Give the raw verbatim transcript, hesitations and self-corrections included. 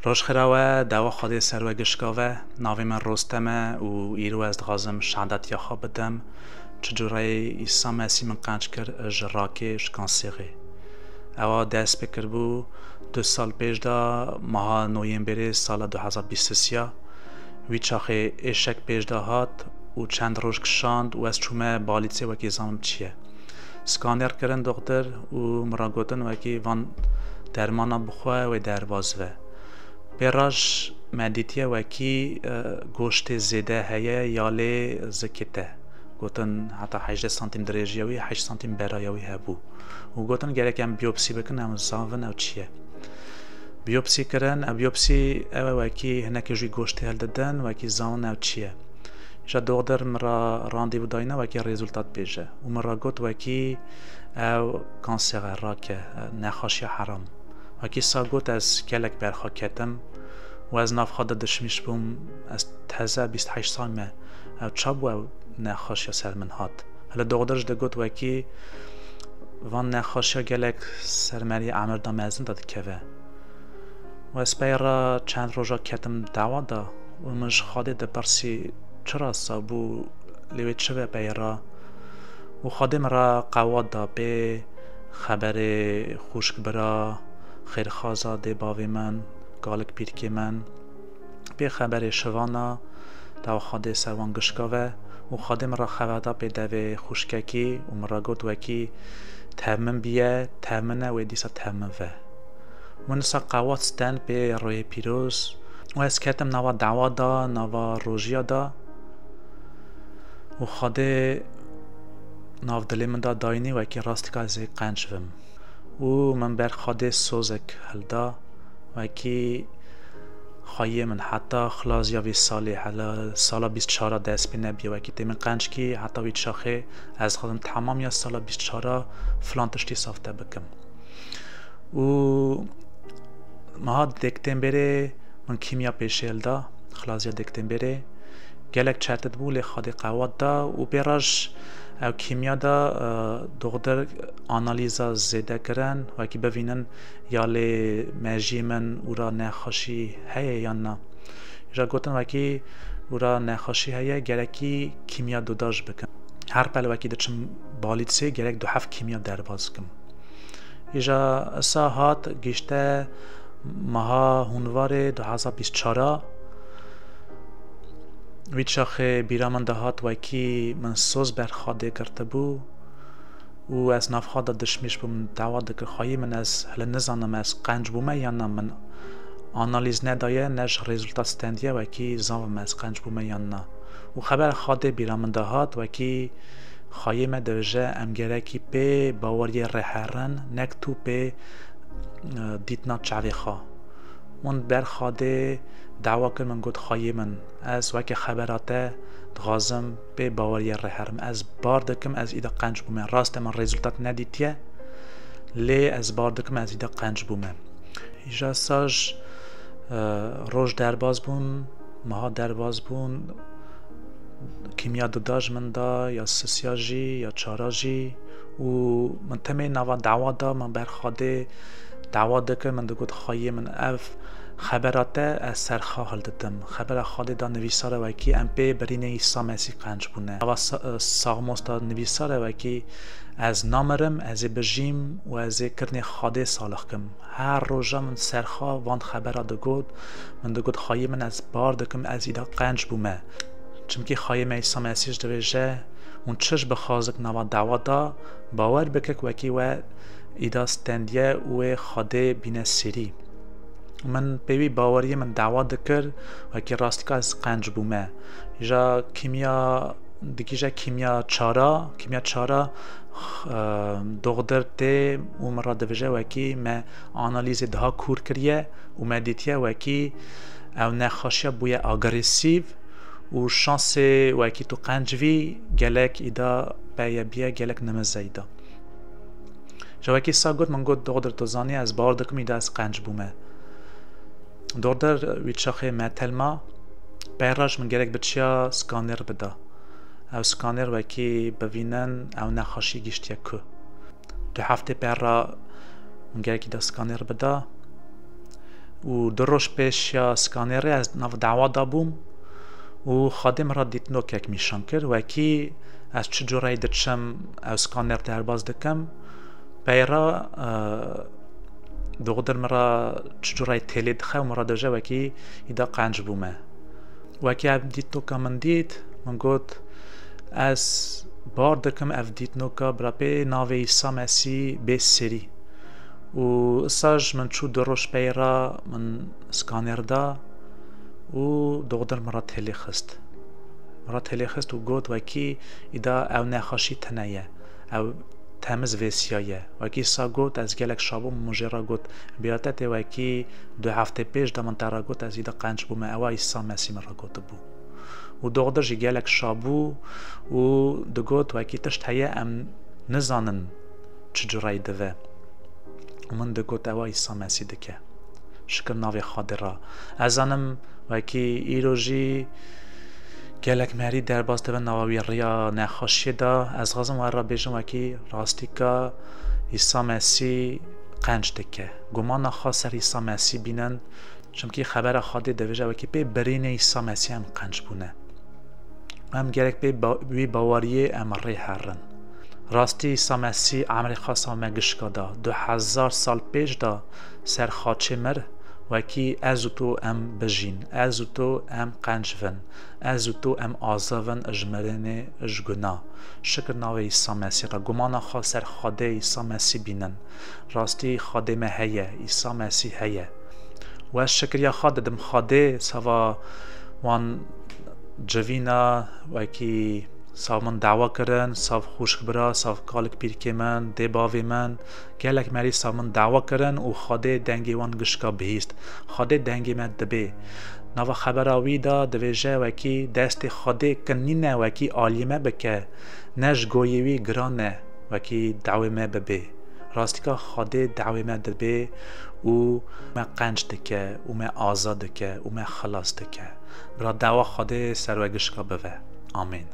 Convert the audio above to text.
Roj xêra we, dawa Xwedê ser we gişka ve. Navê min Rostem e û îro ez dixwazim şehadetiya xwe bidim. Çi cûreyê Îsa Mesîh min qenc kir ji rakê, ji kansêrê. Ewa dest pê kiribû du sal pêş de, meha Noyemberê sala du hezar bîst û sê ya. Wî çaxê êşek pêş de hat û çend roj kişand û ez çûme balîçê wekî zanim çi ye. Skanêr kirin doxtir û min re gotin wekî van dermana bixwe wê derbas ve. Pê re ji me dîtiye wekî, e, goştê zêde heye ya lê zikê te. Gotin heta hejdeh santîm dirêjiya wî, heşt santîm beraya wî hebû. Û gotin gerek em biyopsî bikin, em zavin ew çi ye. Biyopsî kirin, ev biyopsî ew e wekî hinekê ji wî goştê hildidin, wekî zavin ew çi ye. Îja doxtir min re randevû dayne wekî rezultat bêje û min re got wekî ew kanser e, rak e, nexweşiya heram. Wekî sa got ez gelek berxwe ketim û ez nav xwe de dişmîş bûm, ez teze bîst heşt sal me, ew ça bû ew nexweşiya ser min hat. Hela doxtir jî digot wekî van nexweşiya gelek ser meriyê emir de mezin de dikeve. Û ez pey re çend roja ketim dawa de û min ji Xwedê dipirsî çira sa bû, lê wê çi be pey re. Û Xwedê min re qewat da pê xeberê xwişk bira, xêrxaza dê bavê min, kalik pîrkê min. Pê xeberê şivana, dawa Xwedê ser wan gişka ve û Xwedê min re xeber da pê devê xwişkekî û min re got wekî tev min biye, tev min e, wê dîsa tev min ve. Min wisa qewat stand pê Rûyê Pîroz û ez ketim nava dawa da, nava rojiya da û Xwedê nav dilê min da dayînî wekî rastika ez ê qenc bim. Û min ber Xwedê sozek hilda, wekî xweyê min heta xilaziya vê salê, hela sala bîst çar a dest pê nebiye, wekî tê min qenc kî, heta wî çaxê ez dixwazim temamiya sala bîst çar a filan tiştî safte bikim. Û meha dektêmberê min kîmya pêşê hilda, xilaziya dektêmberê. Gelek çetin bû, lê Xwedê qewat da û pê re ji ew kîmya de, e, doxtir analîza zêde kirin, wekî bivînin ya lê mejiyê min û re nexweşî heye yan na. Îja gotin wekî û re nexweşî heye, gerekî kîmya dodaj bikin. Her pele wekî diçim balîtsê gerek du heft kîmya derbas bikim. Îja isa hat gişte meha hûnvarê du hezar bîst çar a. Wî çaxê bîra min dihat wekî min soz ber Xwedê girtibû û ez nav xwe de dişmîş bûm, dawa dikir xweyê min, ez hile nizanim ez qenc bûme yan na, min analîz nedaye, ne ji rezultat stendiye wekî zavim ez qenc bûme yan na. Û xebera Xwedê bîra min dihat wekî xweyê me dibêje em gerekî pê baweriyê rêherin, nek tu pê, e, dîtina çavê xwe. Min ber Xwedê dawa kir, min got xweyê min, ez weke xebera te dixwazim pê baweriyê rêherim. Ez bar dikim ez îda qenc bûme. Rast e min rezultat nedîtiye, lê ez bar dikim ez îda qenc bûme. Îja saj, e, roj derbas bûn, meha derbas bûn, kîmya duda ji min da, ya sisiya jî, ya çara jî û min temê nava dawa da, min ber Xwedê dawa dikir, min digot xweyê min ev xebera te ez ser xwe hilditim. Xebera Xwedê da nivîsara wekî em pê birînê Îsa Mesîh qenc bûne. Nava sa-, e, saxmos da nivîsara wekî ez namirim, ez ê bijîm û ez ê kirinê Xwedê salix kim. Her roja min ser xwe van xebera digot, min digot xweyê min ez bar dikim ez îda qenc bûme. Çimkî xweyê me Îsa Mesîh dibêje, hûn çi ji bixwazin nava dawa da, bawer bikik wekî we îda stendiye û wê Xwedê bîne sêrî. Min pê wî baweriyê min dawa dikir, wekî rastika ez qenc bûme. Îja kîmya, digîje kîmya çara, kîmya çara, x-, e, doxdir tê û min re dibêje wekî me analîzê daha kûr kiriye û me dîtiye wekî ew nexweşiya bûye agresîv û şansê wekî tu qenc vî gelek îda peye biye, gelek nimize îda. Ji wekî sa got, min got, doxdir, tu zanî, ez bawer dikim, îda ez qenc bûme. Doxdir wî çaxê me telma, pey re ji min gerek biçiya skanêr bida. Ew skanêr wekî bivînin, ew nexweşî giştiye ku. Du heftê pey re min gerek îda skanêr bida. û du roj pêş ya skanêrê ez nav dawa da bûm û Xwedê min re dîtnokek nîşan kir, wekî ez çi cureyî diçim ew skaner derbas dikim. Peyra, e, doxdir min re çi cureyî têlê dixe û min re dibêje wekî îda qenc bûme. Wekî ev dîtnoka min dît, min got, ez bar dikim ev dîtnoka bira pê navê Îsa Mesîh bê serî. Û îsa ji min çû du roj peyra min skaner da û doxdir min re têlê xist. Min re têlê xist û got, wekî îda ew nexweşî tune ye. Ew temiz vêsiyaye. Wekî îsa got, ez gelek şa bûm, min jê re got, bira te tê wekî du heftê pêş de min te re got, ez îda qenc bûme, ewa Îsa Mesîh min re gotibû. Û doxdir jî gelek şa bû û digot, wekî tişt heye em nizanin çi cureyî dive. Û min digot, ewa Îsa Mesîh dike. Şikir navê Xwedê re. Ez zanim wekî îro jî gelek merî derbas dibe nava wî riya nexweşiyê de. Ez dixwazim we re bêjim wekî rastîka Îsa Mesîh qenc dike. Gumana xwe ser Îsa Mesîh bînin, çimkî xebera Xwedê dibêje wekî pê birînê Îsa Mesîh em qenc bûne. Em gerek pê ba-, wî baweriyê em rê herin. Rastî Îsa Mesîh emrê xwe same gişka da. Du hezar sal pêş de ser xaçê mir, wekî ez û tu em bijîn, ez û tu em qenc vin, ez û tu em azavin ji mirinê, ji guna. Şikir navê Îsa Mesîh re. Gumana xwe ser Xwedê Îsa Mesîh bînin. Rastî Xwedê me heye, Îsa Mesîh heye. Û ez şikiriya xwe didim Xwedê, sava wan civîna, wekî sav min dawa kirin, sav xwişk bira, sav kalik pîrkê min, dê bavê min, gelek merî sav min dawa kirin û Xwedê dengê wan gişka bihîst. Xwedê dengê me dibê. Nava xebera wî de dibêje wekî destê Xwedê kin nîne wekî aliyê me bike, ne ji goyê wî giran e wekî dawê me bibê. Rastîka Xwedê dawê me dibê û me qenc dike û me aza dike û me xilas dike. Bira dawa Xwedê ser we gişka bive. Amîn.